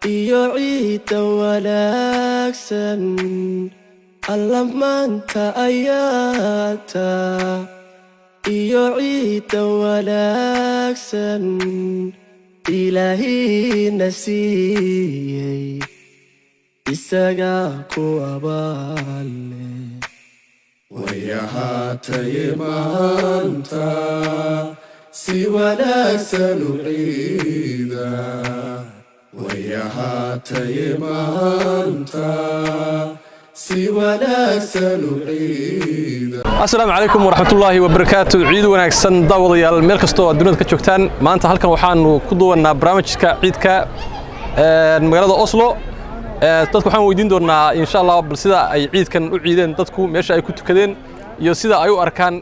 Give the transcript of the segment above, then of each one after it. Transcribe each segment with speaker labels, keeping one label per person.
Speaker 1: Iyo ciidda wanaagsan, alla maanta ayaata. Iyo ciidda wanaagsan Ilaahina siiyey, isagaa ku abaale. Way ahaataye maanta si wanaagsan u ciida. Way ahaataye maanta si wanaagsan u ciida.
Speaker 2: Asalaamu calaykum waraxmatullaahi wabarakaatu. Ciid wanaagsan, daawadayaal, meel kastoo aad dunida ka joogtaan. Maanta halkan waxaanu ku duwannaa barnaamijka ciidka magaalada Oslo. Dadku waxaan weydiin doonaa, insha Allah, bal sida ay ciidkan u ciideen dadku, meesha ay ku tukadeen iyo sida ay u arkaan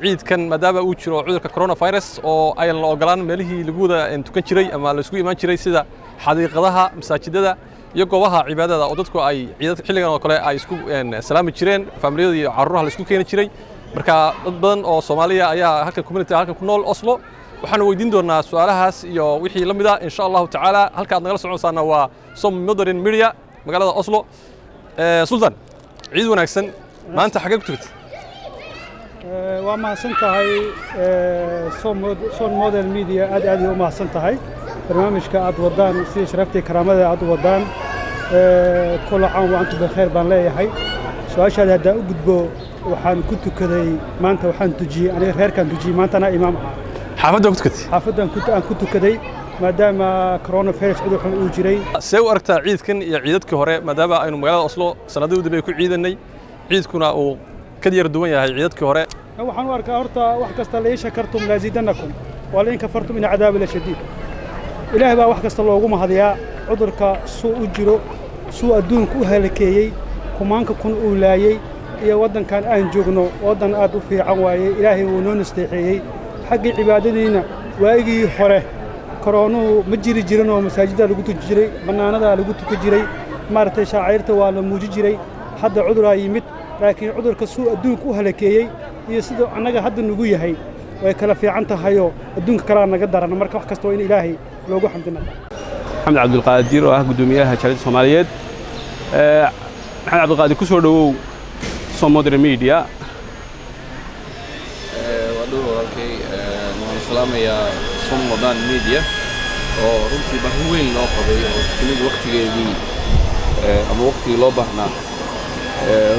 Speaker 2: ciidkan, maadaama uu jiro cudurka coronavirus oo ayan la ogolaan meelihii lagu wada tukan jiray ama la isku imaan jiray, sida xadiiqadaha, masaajidada iyo goobaha cibaadada oo dadku ay ciidad xilligan oo kale ay isku salaami jireen, faamiliyada iyo carruuraha la isku keeni jiray. Marka dad badan oo Soomaaliya ayaa halkan community halkan ku nool Oslo. Waxaanu weydiin doonaa su'aalahaas iyo wixii la mid ah, insha Allahu tacaala. Halka aad nagala soconaysaana waa Som Modern Media, magaalada Oslo. Sultan, ciid wanaagsan. Maanta xagee ku tukatay?
Speaker 3: Waa mahadsan tahay, Son Model Media. Aad aad u mahadsan tahay barnaamijka aad wadaan, sidii sharaftii karaamada aad u wadaan. كل عام وأنتم بخير baan leeyahay. Su-aashaada haddaan u gudbo, waxaan ku tukaday maanta, waxaan tujiyey aniga reerkaan tujiyey maanta, anaa imaam ahaa.
Speaker 2: Xaafadda ku tukatay?
Speaker 3: Xaafaddan aan ku tukaday, maadaama coronavirus cudur xun uu jiray.
Speaker 2: See u aragtaa ciidkan iyo ciidadkii hore, maadaama aynu magaalada Oslo sanadihii u dambeeyey ku ciidanay, ciidkuna uu ka yar duwan yahay ciidadkii hore?
Speaker 3: Waxaan u arkaa horta wax kasta لئن شكرتم لأزيدنكم ولئن كفرتم إن عذابي لشديد. Ilaah baa wax kasta loogu mahadiyaa. Cudurka suu u jiro, suu adduunka u halakeeyey, kumaanka kun uu laayey, iyo waddankan aan joogno waddan aad u fiican waaye. Ilaahay wuu noo nasteexeeyey xaggii cibaadadiina. Waagii hore koroonuhu ma jiri jirin oo masaajiddaa lagu tuji jiray, bannaanadaa lagu tukan jiray, maaragtay, shaaciirta waa la muuji jiray. Hadda cuduraa yimid, laakiin cudurka suu adduunka u halakeeyey iyo siduu annaga hadda nugu yahay way kala fiican tahayoo adduunka kalaa naga daran. Marka wax kasta waa in Ilaahay loogu xamdina.
Speaker 4: Maxamed Cabdulqaadir oo ah guddoomiyaha jaaliyadda Soomaaliyeed. Maxamed Cabdulqaadir, ku soo dhowow Som Modern Media.
Speaker 5: Waa dhowr, walaalkay. Waan salaamayaa Som Modern Media oo runtii baahi weyn loo qabay oo timid waktigeedii ama waktigii loo baahnaa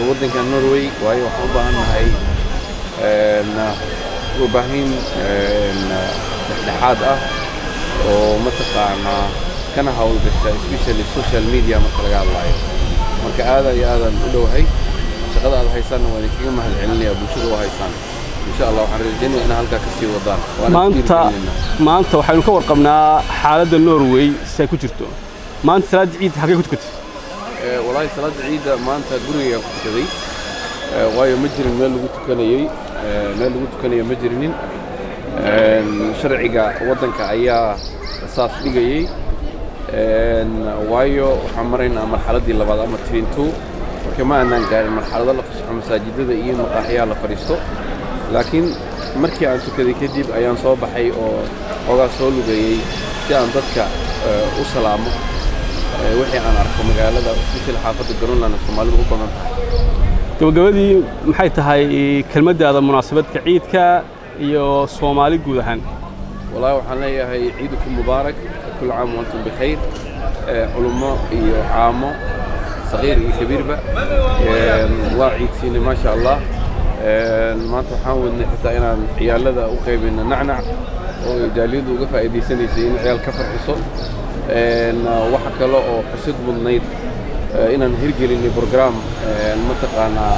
Speaker 5: waddanka Norway, waayo waxaan u baahan nahay warbaahin dhexdhexaad ah oo mataqaanaa kana hawlgasha, especially social media marka laga hadlaayo. Marka aada iyo aadaan u dhowahay shaqada aad haysaanna, waan idinkaga mahad celinayaa bulshada u haysaan. Insha Allah waxaan rajaynaya inaa halkaa ka sii wadaan.
Speaker 4: Maanta maanta waxaynu ka warqabnaa xaaladda Norway siay ku jirto. Maanta salaadda ciid halkay ku tukatay?
Speaker 5: Walaahi, salaadda ciidda maanta gurigaygaan ku tukaday, waayo ma jirin meel lagu tukanayey, meel lagu tukanayo ma jirinin. Sharciga waddanka ayaa saas dhigayey, waayo waxaan maraynaa marxaladdii labaad ama trinn 2. Marka ma aanaan gaarin marxalado la fasaxo masaajidada iyo maqaaxiyaha la fadhiisto, laakiin markii aan tukaday kadib ayaan soo baxay oo xoogaa soo lugeeyey si aan dadka u salaamo wixii aan arko magaalada, especially xaafadda Grønland Soomaalidu u badan tahay.
Speaker 4: Gabagabadii, maxay tahay kelmaddaada munaasabadka ciidka iyo Soomaali guud ahaan?
Speaker 5: Wallahi, waxaan leeyahay عيدكم مبارك، كل عام وأنتم بخير، culummo iyo caamo, saqiir iyo kabiirba waa ciidsiinay, maasha Allah. Maanta waxaan wadnay xitaa inaan ciyaalada u qaybino nacnac oo jaaliyaddu uga faa'iidaysanaysay in ciyaal ka farxiso. Waxa kale oo xusid mudnayd inaan hirgelinay program mataqaanaa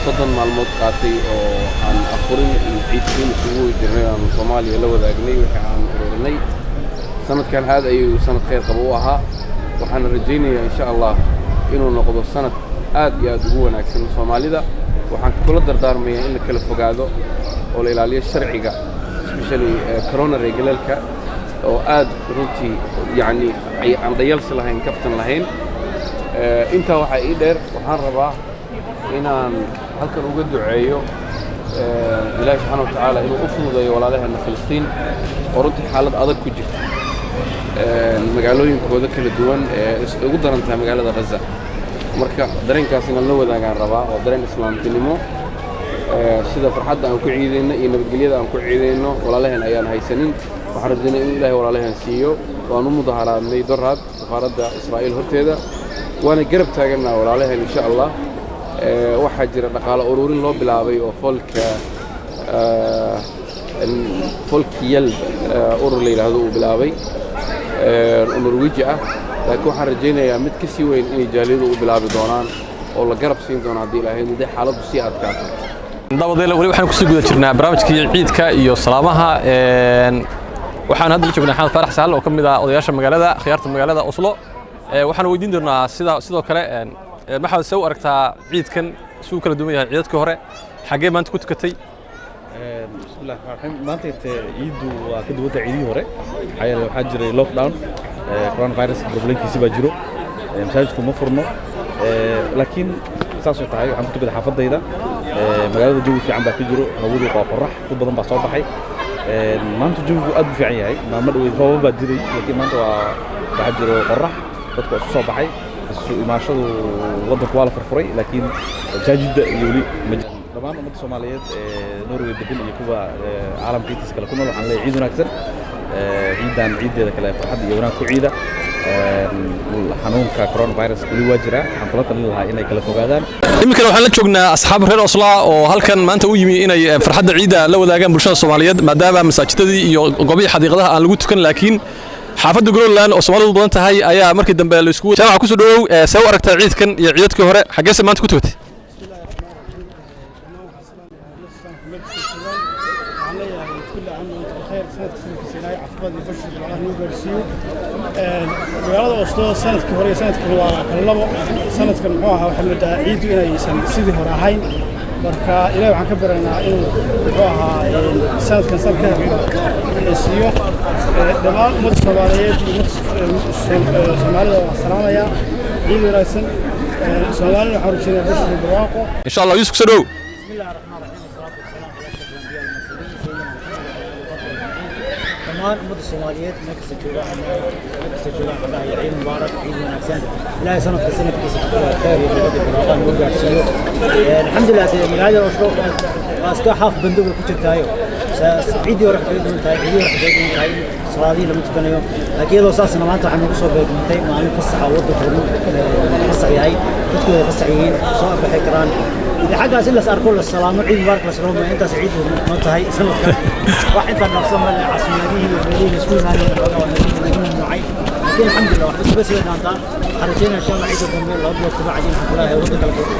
Speaker 5: 30 maalmood qaatay oo aan afurin iyo ciidsiin isugu jirnay, aan Soomaaliya la wadaagnay wixii aan ururinay. Sanadkan aad ayuu sanad khayr qaba u ahaa. Waxaana rajaynayaa, insha Allah, inuu noqdo sanad aad iyo aad ugu wanaagsan Soomaalida. Waxaan kula dardaarmayaa in la kala fogaado oo la ilaaliyo sharciga, especially corona regelalka oo aad runtii yacni aan dhayalsi lahayn, kaftan lahayn. Intaa waxaa ii dheer, waxaan rabaa inaan halkan uga duceeyo Ilaahi subxaana wa tacaala inuu u fududeeyo walaalaheenna Filistiin oo runtii xaalad adag ku jirta. Magaalooyinkooda kala duwan ee ugu daran tahay magaalada Gaza. Marka dareenkaas inaan la wadaagaan rabaa oo dareen islaamtinimo, sida farxadda aan ku ciidayno iyo nabadgelyada aan ku ciidayno, walaalaheen ayaan haysanin. Waxaan rajaynaya inuu Ilaahay walaalaheen siiyo. Waan u mudaharaadnay doraad safaaradda Israa'iil horteeda, waana garab taagannaa walaalaheen, insha Allah. Waxaa jira dhaqaalo ururin loo bilaabay oo Folkehjelp urur la yidhaahdo uu bilaabay oo Norweji ah, laakiin waxaan rajaynayaa mid ka sii weyn inay jaaliyadu u bilaabi doonaan oo la garab siin doono haddii Ilaahay muddo xaaladdu sii adkaato.
Speaker 2: Dabadeele, weli waxaan kusii guda jirnaa barnaamijkii ciidka iyo salaamaha. Waxaan hadda la joognaa Axmed Faarax Sahal oo ka mid ah odayaasha magaalada, khiyaarta magaalada Oslo. Waxaan weydiin doonaa sida sidoo kale, maxaad see u aragtaa ciidkan, si uu kala duwan yahay ciidadkii hore? Xaggee maanta ku tukatay?
Speaker 6: Bismillahi raxmaan raxiim. Maanta inte ciiddu waa ka duwanta ciidihii hore, maxaa yeelay waxaa jiray lockdown, coronavirus problemkiisi baa jiro, masaajidku ma furno. Laakiin saasoo tahay waxaan ku tukaday xaafadayda. Magaalada jawi fiican baa ka jiro, hawadu waa qorrax, dad badan baa soo baxay. Maanta jawigu aad buu fiican yahay. Maalmo dhaweyd roobab baa jiray, laakiin maanta waa waxaa jiro qorrax, dadku waa isu soo baxay. Isu imaashadu waddanku waa la furfuray, laakiin masaajidda iyo weli ma jiro. Dhammaan ummadda Soomaaliyeed ee Norway degan iyo kuwa caalamka intiisa kale ku nool waxaan leeyahay ciid wanaagsan. Ciidan ciiddeeda kale farxad iyo wanaag ku ciida. Xanuunka coronavirus weli waa jiraa, waxaan kula talin lahaa inay kala fogaadaan.
Speaker 2: Iminkana waxaan la joognaa asxaab reer Oslo oo halkan maanta u yimi inay farxadda ciidda la wadaagaan bulshada Soomaaliyeed, maadaama masaajidadii iyo goobihii xadiiqadaha aan lagu tukan, laakiin xaafadda Groenland oo Soomaalidu badan tahay ayaa markii dambe la isku jaamaca. Kusoo dhawow, see u aragtaa ciidkan iyo ciidadkii hore? Xaggeese maanta ku tukatay?
Speaker 3: Waxaan leeyahay كل عام وأنت بخير. Sanadka sanadkiisa Ilaahay caafimaad iyo bashir Allah noo gaarsiiyo. Magaalada Oslo sanadkii hore iyo sanadkan waa kala labo. Sanadkan muxuu ahaa, waxaa moodaa ciiddu inaysan sidii hore ahayn. Marka Ilahay waxaan ka baryanaa inuu muxuu ahaa sanadkan sanadka siiyo dhammaan ummadda Soomaaliyeed iyo ummadda Soomaalida. Waa salaamayaa, ciid wanaagsan. Soomaalina waxaan rajeynayaa bashir iyo barwaaqo.
Speaker 2: Insha Allah. Yuusuf, kusoo dhawow.
Speaker 7: بسم الله الرحمن الرحيم، والصلاة والسلام على أشرف الأنبياء والمرسلين سيدنا محمد وعلى آله وصحبه أجمعين. Dhammaan ummadda Soomaaliyeed meel kasta joogaan, meel kasta joogaan, waxaan dhahayaa ciid mubaarak, ciid wanaagsan. Ilaahay sanadka sanadkiisa khayr iyo nabad iyo barwaaqo nagu gaarsiiyo. Alxamdulilah, dee magaalada Oslo waa iska xaaf bandow bay ku jirtaayo. Ciiddii hore waxay kaga duwan tahay, ciidii hore waxay kaga duwan tahay salaadihii lama tukanayo, laakiin iyadoo saasna maanta waxaa nagu soo beegmantay maalin fasaxa, waddanka fasax yahay, dadku wada fasax yihiin, soo arbaxi karaan. Dee xaggaas in las arko, la salaamo, ciid mubaarak la salaamo, intaas ciid noo tahay sanadkan. Wax intaan dhaafsan ma leh. Casuumadihii iyo meelihii la isku imaanayeen xoogaa waa naga mamnuucay, laakiin alxamdulilah waxba isba sii dhaantaa. Waxaan rajeynaya insha Allah ciidda dambe 2 bilood kabacdi waxaan kulahay waddanka kale si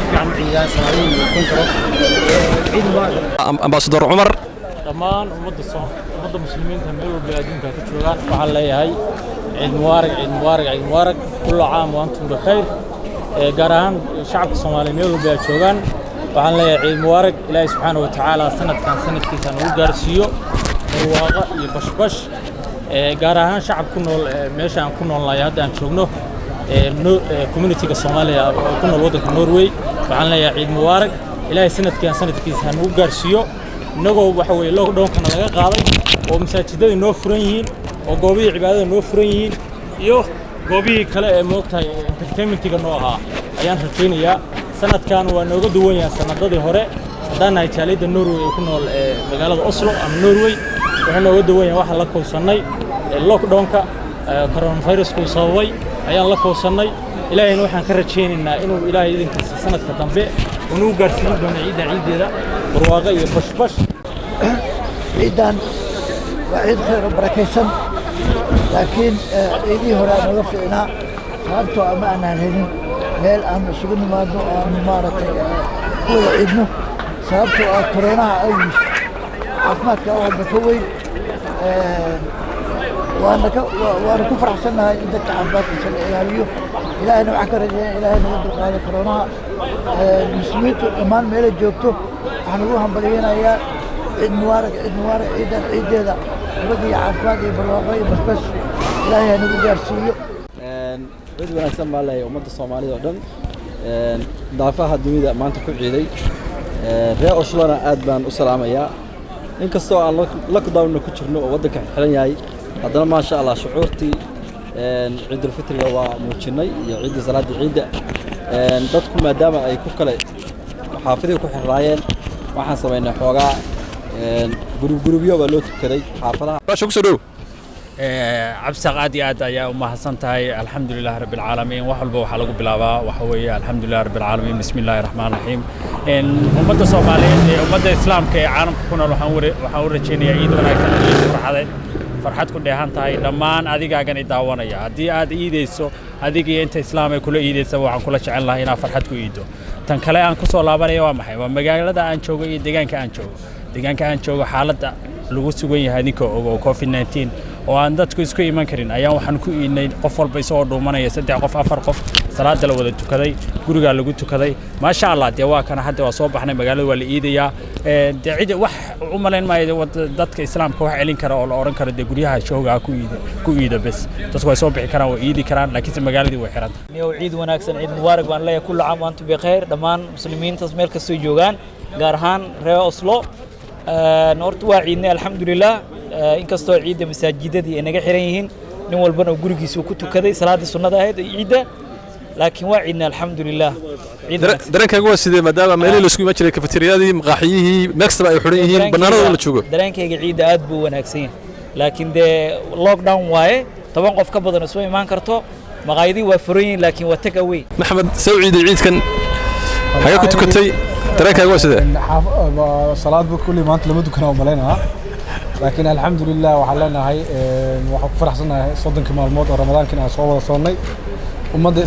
Speaker 7: fiican u ciidaan, salaadihiin la tukan karo. Ciid mubaarak.
Speaker 2: Ambaasador Cumar.
Speaker 8: Dhammaan ummadda muslimiinta meel walba ay adduunka ka joogaan waxaan leeyahay ciid mubaarak, ciid mubaarak, ciid mubaarak, كل عام وأنتم بخير. Gaar ahaan shacabka Soomaaliya meel walba ay joogaan waxaan leeyahay ciid mubaarak. Ilaahay subxaanahu wa tacaala sanadkan sanadkiisa nagu gaarsiiyo barwaaqo iyo bashbash. Gaar ahaan shacab ku nool meesha aan ku noolnahay hadda aan joogno, community-ga Soomaaliya oo ku nool waddanka Norway, waxaan leeyahay ciid mubaarak. Ilaahay sanadkan sanadkiisa ha nagu gaarsiiyo innagoo waxa weeye lockdown-kana laga qaaday oo masaajidadii noo furan yihiin oo goobihii cibaadada noo furan yihiin iyo goobihii kale ee moogtahay entertainmentiga noo ahaa ayaan rajaynayaa. Sanadkan waa nooga duwan yahay sanadadii hore. Haddaan nahay jaaliyadda Norway ee ku nool ee magaalada Oslo ama Norway, wuxuu nooga duwan yahay waxaan la kowsannay lockdown-ka coronavirusku uu sababay ayaan la kowsannay. Ilaahayna waxaan ka rajaynaynaa inuu Ilaahay idinkiisa sanadka dambe uu nagu gaarsiin doono ciidda ciiddeeda barwaaqo iyo bashbash.
Speaker 9: Ciidan waa ciid khayr oo barakaysan, laakiin ciidihii hore aan nooga fiicnaa, sababtoo ama aanaan helin meel aan isugu nimaadno oo aanu maaragtay ku wada ciidno, sababtoo ah koroonaha awgiis. Caafimaadka walba ka weyn. Waana ku faraxsannahay in dadka caafimaadkiisa la ilaaliyo. Ilaahayna waxaan ka rajeynaya Ilaahay naga dulqaado koroonaha. Muslimiintu dhammaan meelay joogto waxaan ugu hambalyeynayaa ciid mubaarak, ciid mubaarak. Ciidan ciiddeeda nabad iyo caafimaad iyo barwaaqo iyo basbas Ilaahay ha nagu gaarsiiyo.
Speaker 10: Ciid wanaagsan baa leeyahay ummadda Soomaalida oo dhan daafaha dunida maanta ku ciiday. Reer Oslona aad baan u salaamayaa, inkastoo aan lockdown-na ku jirno oo waddanka xiran yahay. Haddana maasha Allah shucuurtii ciidulfitriga waa muujinay iyo ciidda salaada ciidda. Dadku maadaama ay ku kale xaafadihii ku xirraayeen, waxaan samaynay xoogaa gurub gurubyo baa loo tukaday xaafadaha.
Speaker 2: Baasha, kusoo dhow.
Speaker 11: Cabdisaaq, aad iyo aad ayaa u mahadsan tahay. Alxamdulilah rabbi alcaalamiin. Wax walba waxaa lagu bilaabaa waxa weeye alxamdulilah rabbi alcaalamiin, bismi illaahi raxmaan raxiim. Ummadda Soomaaliyeed ee ummadda Islaamka ee caalamka ku nool waxaan u rajaynayaa ciid wanaagsan, ciid farxadeed, farxad ku dheehan tahay. Dhammaan adigaagan i daawanaya, haddii aad iideyso, adiga iyo inta islaam ay kula iideysa, waxaan kula jecel lahay inaad farxad ku iido. Tan kale aan ku soo laabanaya waa maxay? Waa magaalada aan joogo iyo deegaanka aan joogo. Deegaanka aan joogo xaaladda lagu sugan yahay ninka og oo COVID-19 oo aan dadku isku iman karin ayaan waxaan ku iidnay qof walba isagoo dhuumanaya, saddex qof, afar qof. Salaada la wada tukaday, gurigaa lagu tukaday, maasha Allah. Dee waa kana hadda waa soo baxnay, magaalada waa la iidayaa. Dee cid wax u malayn maayo dadka Islaamka wax celin kara oo la odhan karo dee guryaha jooga ku iida, ku iida bes. Dadku way soo bixi karaan, way iidi karaan, laakiinse magaaladii way xiran tahay.
Speaker 12: Niyow, ciid wanaagsan, ciid mubaarak baan leeyahay. Kullu caam wa antum bikhayr dhammaan muslimiintaas meel kastoo joogaan, gaar ahaan reer Oslo. Horta waa ciidnay, alxamdulilah, inkastoo ciidda masaajidadii ay naga xiran yihiin, nin walbana uu gurigiisa ku tukaday salaaddii sunnada ahayd ee ciidda, laakiin waa ciidnay, alxamdulilah.
Speaker 2: Dareenkaaga waa sidee, maadaama meelihii la isku iman jiray, kafeteriyadii, maqaaxiyihii, meel kastaba ay xidhan yihiin, bannaanada la joogo?
Speaker 12: Dareenkayga ciidda aad buu u wanaagsan yahay, laakiin dee lockdown waaye, 10 qof ka badan isma imaan karto. Maqaayadihii waa furan yihiin, laakiin waa take away.
Speaker 2: Maxamed, see u ciiday ciidkan? Xagee ku tukatay? Dareenkaaga waa sidee?
Speaker 13: Salaadba kulli maanta lama dukana u malaynaha, laakiin alxamdulilah waxaan leenahay waxaan ku faraxsanahay 30-kii maalmood oo Ramadaankan aan soo wada soonnay. Ummadda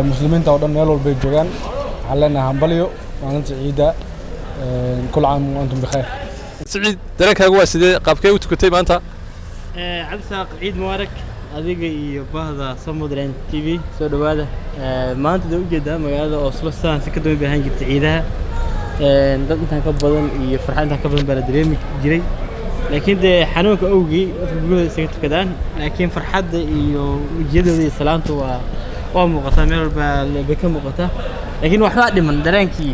Speaker 13: muslimiinta oo dhan meel walbay joogaan waxaan leenahay hambalyo maalinta ciidda, kul caam wa antum bikhayr.
Speaker 2: Siciid, dareenkaaga waa sidee? Qaabkee u tukatay maanta?
Speaker 14: Cabdisaaq, ciid mubaarak adiga iyo bahda Somodland TV, soo dhowaada. Maanta dee ujeedaa magaalada Oslo sidaan si ka duwan bay ahaan jirtay ciidaha. Dad intaan ka badan iyo farxad intaan ka badan baa la dareemi jiray, laakiin dee xanuunka awgii dadka guryahooda isaga tukadaan, laakiin farxadda iyo wejiyadooda iyo salaantu waa muuqataa, meel walba bay ka muuqataa, laakiin waxbaa dhiman dareenkii.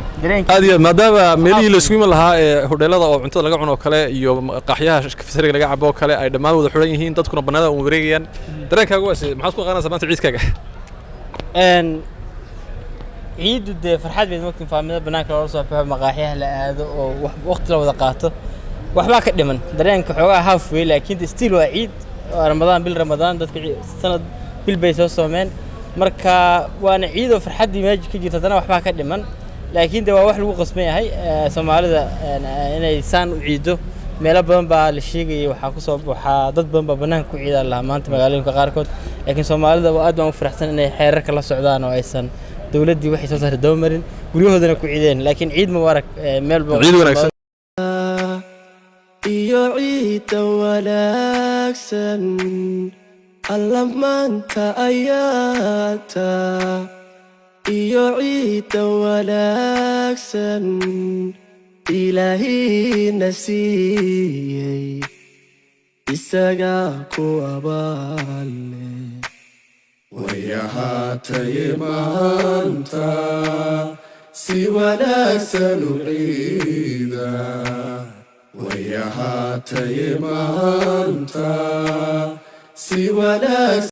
Speaker 2: Aad iyo aad, maadaama meelihii la isku iman lahaa ee hodheelada oo cuntada laga cuno oo kale iyo qaaxyaha kafeteriga laga cabo oo kale ay dhammaan wada xidhan yihiin, dadkuna bannaanada uun wareegayaan, dareenkaaga waa sidee? Maxaad ku qaadanaysaa maanta ciidkaaga?
Speaker 14: Ciiddu dee farxad bayd mogtin, faamilada banaanka loola soo baxo, maqaaxiyaha la aado oo waqti la wada qaato. Waxbaa ka dhiman dareenka xoogaa half wey, laakiin de still waa ciid, waa Ramadaan, bil Ramadaan, dadka sanad bil bay soo soomeen, marka waana ciid oo farxaddii meesha ka jirto, haddana waxbaa ka dhiman, laakiin de waa wax lagu qasban yahay. Soomaalida inay saan u ciido meelo badan baa la sheegayay, waxaa kusoo waxaa dad badan baa banaanka ku ciidaa lahaa maanta magaalooyinka qaarkood, laakiin Soomaalida waa aad baan u faraxsan inay xeerarka la socdaan oo aysan dowladdii waxay soo saartay daba marin, guryahoodana ku ciideen. Laakiin ciid mubaarak, meel
Speaker 2: Ciid wanaagsan.
Speaker 1: Iyo ciidda wanaagsan alla maanta ayaata, iyo ciidda wanaagsan Ilaahina siiyey, isagaa ku abaale.
Speaker 15: Way ahaataye maanta si wanaagsan u ciida, way ahaataye maanta si wanaagsan.